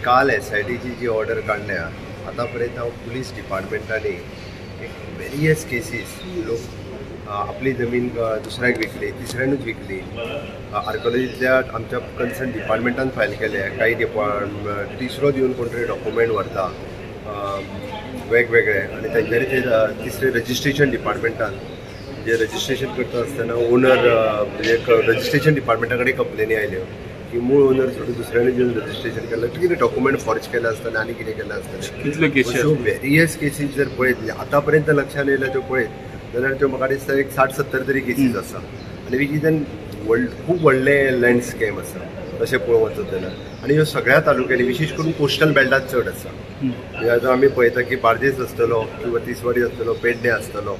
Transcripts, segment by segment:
काल एसआयटीची जी ऑर्डर काडल्या आतापर्यंत हांव पुलीस डिपार्टमेंटांनी एक वेरियस केसीस लोक आपली जमीन दुसऱ्याक विकली, तिसऱ्यानूच विकली. आर्कोलॉजीतल्या आमच्या कन्सर्न डिपार्टमेंटान फायल केले, काही डिपार्टमेंट तिसरो दिवन कोण तरी डॉक्युमेंट व्हरता वेगवेगळे आनी तेंच्यांनी ते तिसरे रजिस्ट्रेशन डिपार्टमेंटान जे रजिस्ट्रेशन करता आसतना ओनर म्हणजे रजिस्ट्रेशन डिपार्टमेंटा कडेन कंप्लेनी आयल्यो की मूळ ओनर सोडून दुसऱ्यांनी जेवन रजिस्ट्रेशन केलें, कितें डॉक्युमेंट फॉर्ज केलें आसतलें आनी कितें केलें आसतलें. कितल्यो केसी? सो वेरियस केसीस जर पळयत आतां पर्यंत लक्षान येयल्या त्यो पळयत जाल्यार त्यो म्हाका दिसता एक 60-70 तरी केसीस आसा आनी which is an व्हड खूब व्हडलें लँड स्कॅम आसा तशें पळोवंक वचत जाल्यार. आनी ह्यो सगळ्या तालुक्यांनी विशेश करून कोस्टल बेल्टात चड आसा. म्हणजे आतां आमी पळयता की बार्देस आसतलो किंवा तिसवाडी आसतलो, पेडणे आसतलो,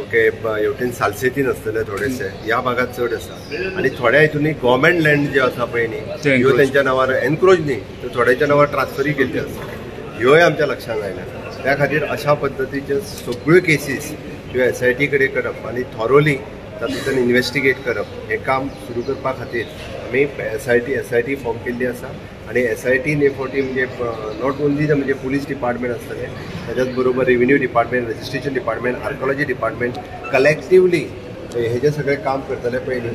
ओके, हेवटेन सालसेतीन आसतले थोडेशे, ह्या भागात चड आसा. आनी थोड्या हितून गव्हर्मेंट लँड जे आसा पळय न्ही, ह्यो तेंच्या नांवार एनक्रोच न्ही तर थोड्यांच्या नांवार ट्रान्सफरूय केल्ली आसा, ह्योय आमच्या लक्षांत आयल्या. त्या खातीर अशा पद्दतीच्यो सगळ्यो केसीस ह्यो एसआयटी कडेन करप आनी थॉरोली तातूंतल्यान इन्वेस्टिगेट करप हें काम सुरू करपा खातीर आमी एसआयटी फॉर्म केल्ली आसा. आनी एसआयटीन हे फावटी म्हणजे not only म्हणजे पुलीस डिपार्टमेंट आसतलें, ताच्याच बरोबर revenue department, registration department, archaeology department collectively हेजें सगळें काम करतले पयलीं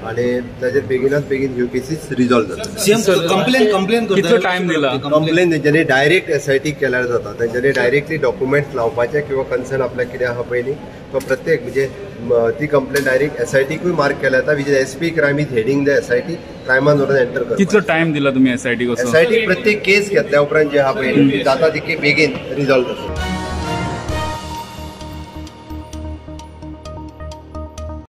आनी ताजेर बेगिनात बेगीन ह्यो केसीस रिजॉल्व जातले. सीएम कंप्लेन कितलो टायम दिला? कंप्लेन तेंच्यांनी डायरेक्ट एसआयटी केल्यार जाता, तेंच्यांनी डायरेक्टली डॉक्युमेंट्स लावपाचे किंवा कन्सर्न आपल्याक कितें आहा पळय न्ही तो प्रत्येक म्हणजे ती कंप्लेन डायरेक्ट एसआयटीकूय मार्क केल्या जाता, which SP crime is heading the SIT क्रायमान व्हरून एंटर करता. कितलो टायम दिला तुमी एसआयटी कसो? एसआयटी प्रत्येक केस घेतल्या उपरांत जे आहा पळय न्ही जाता तितके बेगीन रिजॉल्व जाता.